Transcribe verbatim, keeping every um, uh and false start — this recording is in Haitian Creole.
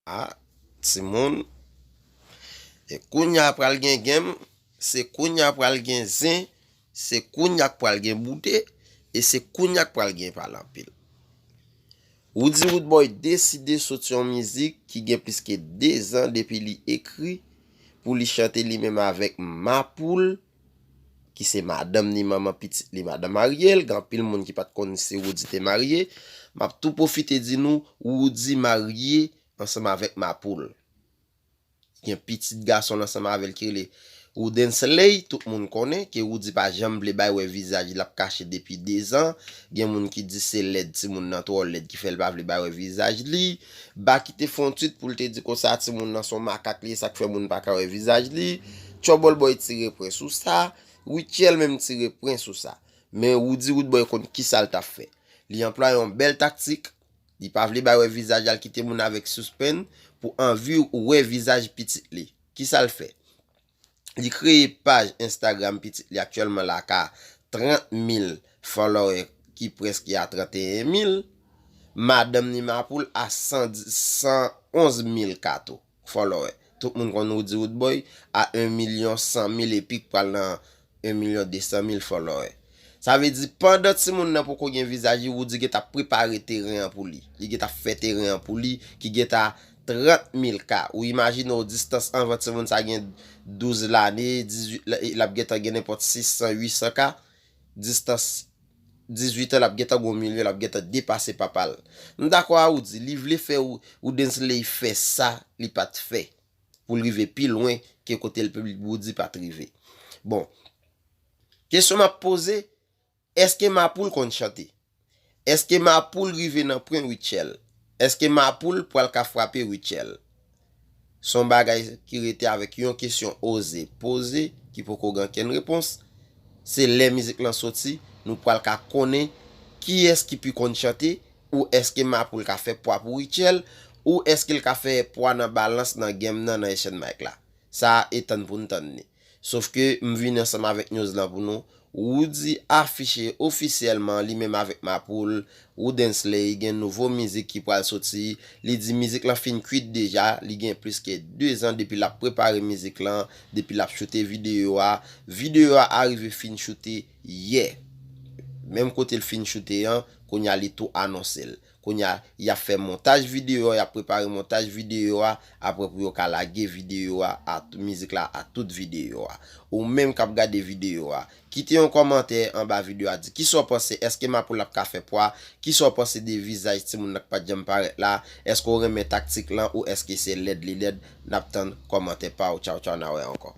a, timoun. E kounya pral gen game, se kounya pral gen zen, se kounya k pral gen boude, e se kounya k pral gen pale anpil. Roody Roodboy deside soti yon mizik ki gen plis ke de zan depi li ekri pou li chante li menm avèk Mapoul, ki se madanm ni manman pitit li, madanm Ariel. Gen anpil moun ki pa t konn si Roody te marye. M ap tou pwofite di nou, Roody marye ansanm avèk Mapoul. Gen pitit gason l ansanm avè l ki rele Woodensley. Tout moun konnen ke Roody pa janm vle bay wè vizaj li, l ap kache depi de zan. Gen moun ki di se lèd timoun nan twò lèd ki fè l pa vle bay wè vizaj li. Baky te fè yon tweet pou l te di konsa timoun nan se yon makak li ye, sa k fè moun pa ka wè vizaj li. Trouble Boy tire pwen sou sa. Rutshelle menm tire pwen sou sa. Men Roody Roodboy konn kisa l t ap fè. Li anplwaye yon bèl taktik. Li pa vle bay wè vizaj al kite moun avèk sispann pou anvi wè vizaj pitit li. Kisa l fè? Li kreye paj Instagram pitit li aktyèlman la ka trant mil follower ki prèske a trant e en mil. Madanm ni Mapoul a san, san onz mil ka tou follower. Tout moun konn Roody Roodboy a en milyon san mil epi k pral nan en milyon de san mil follower. Sa vle di pandan timoun nan poko gen vizaj li, Roody gentan ap prepare teren an pou li. Li gentan ap fè teren an pou li ki gentan trant mil ka. Ou imajine w distans anvan timoun sa gen douz lane, dizuit la, l ap gentan gen nenpòt sis san, uit san ka. Distans dizuit an, l ap gentan gon milyon, l ap gentan depase papa l. M dakò a Roody, li vle fè Woodensley fè sa li pa t fè pou l rive pi lwen ke kote l Roody pa t rive. Bon, kesyon m ap poze, èske Mapoul konn chante? Èske Mapoul rive nan pwen Rutshelle? Èske Mapoul pral ka frape Rutshelle? Se yon bagay ki rete avèk yon kesyon oze poze ki poko gen okenn repons. Se lè mizik lan soti, nou pral ka konnen kiyès ki pi konn chante, ou èske Mapoul ka fè pwa pou Rutshelle, ou èske l ka fè pwa nan balans nan game nan, nan Asian Mike la. Sa a e tann pou n tann li. Sofke m vini ansanm avèk news lan pou nou. Roody afiche ofisyèlman li menm avèk Mapoul, Woodensley gen nouvo mizik ki pral soti. Li di mizik lan fin kwit deja, li gen plis ke de zan depi l ap prepare mizik lan, depi l ap choute videyo a. Videyo a arive fin choute yè. Menm kote l fin choute an, kounye a li tou anonse l. Kounye a, y ap fè montaj videyo a, y ap prepare montaj videyo a, apre pou yo ka lage videyo a, a t-, mizik la a tout videyo a. Ou menm k ap gade videyo a, kite yon kòmantè anba videyo a, di kisa w panse, èske Mapoul ap ka fè pwa, kisa w panse de vizaj timoun nan k pa t janm parèt la, èske w renmen taktik lan ou èske se lèd li lèd, n ap tann kòmantè pa w, tchaw tchaw, n a wè ankò.